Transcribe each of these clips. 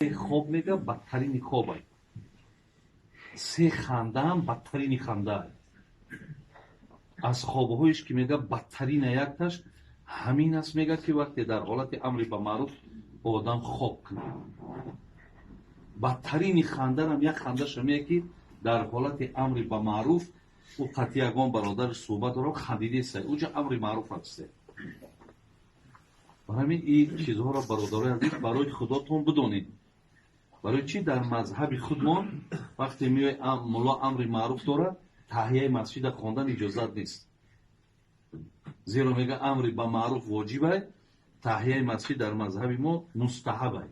Хоб мега бадтарини хобай, се хандаам бадтарини хандаай. Аз хобҳоиш ки мега бадтарина якташ ҳамин аст, мега, ки вақте дар ҳолати амри ба маъруф одам хоб кунад. Бадтарини хандарам як хандаша мея, ки дар ҳолати амри ба маъруф ӯ қатъи ягон бародари суҳбат дорам, хандидесай, уҷа амри маъруф аст. Ба ҳамин ин чизҳоро, бародарои азиз, барои худотон бидонед. Барои чӣ дар мазҳаби худмон вақте меои, мулло амри маъруф дорад, таҳияи масҷида хондан иҷозат нест? Зеро мега, амри ба маъруф воҷибай, таҳияи масҷид дар мазҳаби мо мустаҳабай.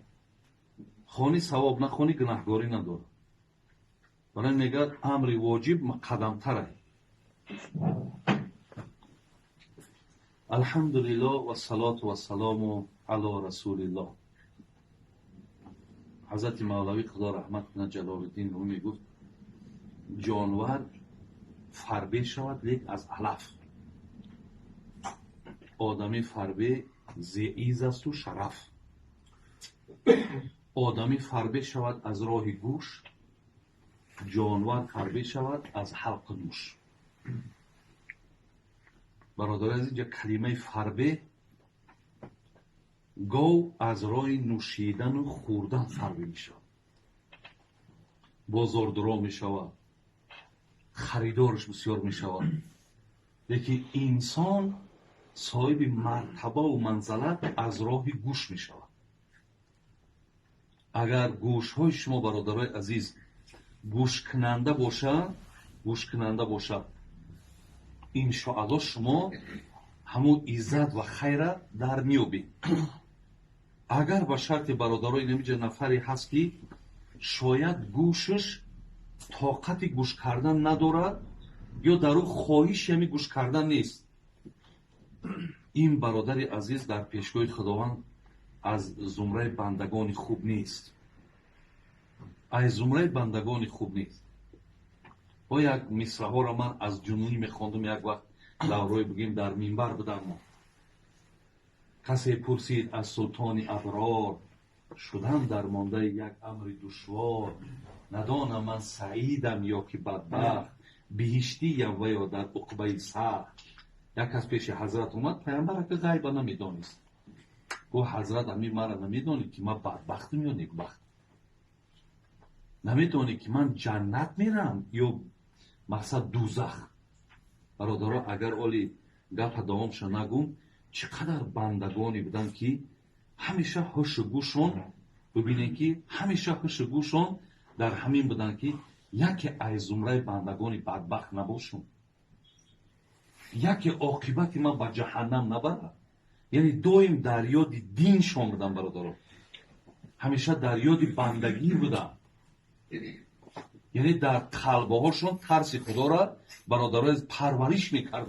Хони савоб, нахонӣ гунаҳгорӣ надорад. Барои мега, амри воҷиб қадамтарай. Алҳамдулиллоҳ вассалоту вассалому ало расулиллоҳ. Ҳазрати Мавлавӣ, Худо раҳмат кунад, Ҷалолиддин Румӣ гуфт: ҷонвар фарбе шавад, лек аз алаф, одами фарбе зеиз асту шараф. Одамӣ фарбе шавад аз роҳи гӯш, ҷонвар фарбе шавад аз ҳалқу нӯш. Бародари азиз, инҷа калимаи фарбе, гов аз роҳи нӯшидану хӯрдан фарбе мешавад, бозордуро мешавад, харидораш бисёр мешавад, лекин инсон соҳиби мартабаву манзалат аз роҳи гӯш мешавад. Агар гӯшҳои шумо, бародарои азиз, гӯшкунанда бошад, гӯшкунанда бошад, иншоалло, шумо ҳамун иззат ва хайра дар меёбед. Агар ба шарти, бародарои, инамиҷа нафаре ҳаст, ки шояд гӯшаш тоқати гӯш кардан надорад ё дар ӯ хоҳиши ҳамин гӯш кардан нест, ин бародари азиз дар пешгоҳи Худованд аз зумраи бандагони хуб нест, аз зумраи бандагони хуб нест. Бо як мисраҳоро ман аз ҷунунӣ мехондум. Як вақт даврои бигем, дар минбар будам мо. Касе пурсид аз султони аброр: шудам дар мондаи як амри душвор, надонам ман саидам ё ки бадбахт, биҳиштиям ва ё дар уқбаи сахт. Як кас пеши ҳазрат омад, паямбар ака ғайба намедонист. Гуфт: ҳазрат, ами мара намедонӣ, ки ман бадбахтам ё некбахт? Намедонӣ, ки ман ҷаннат мерам ё мақсад дузах? Бародаро, агар оли гапа давомша нагум, чӣ қадар бандагоне буданд, ки ҳамеша ҳушу гӯшон, бибинед, ки ҳамеша ҳушу гӯшон дар ҳамин буданд, ки яке аз зумраи бандагони бадбахт набошум, яке оқибати ман ба ҷаҳаннам набарад. Яъне доим дар ёди диншон будам, бародаро, ҳамеша дар ёди бандагӣ будам, яъне дар қалбҳошон тарси Худоро, бародаро, парвариш мекард.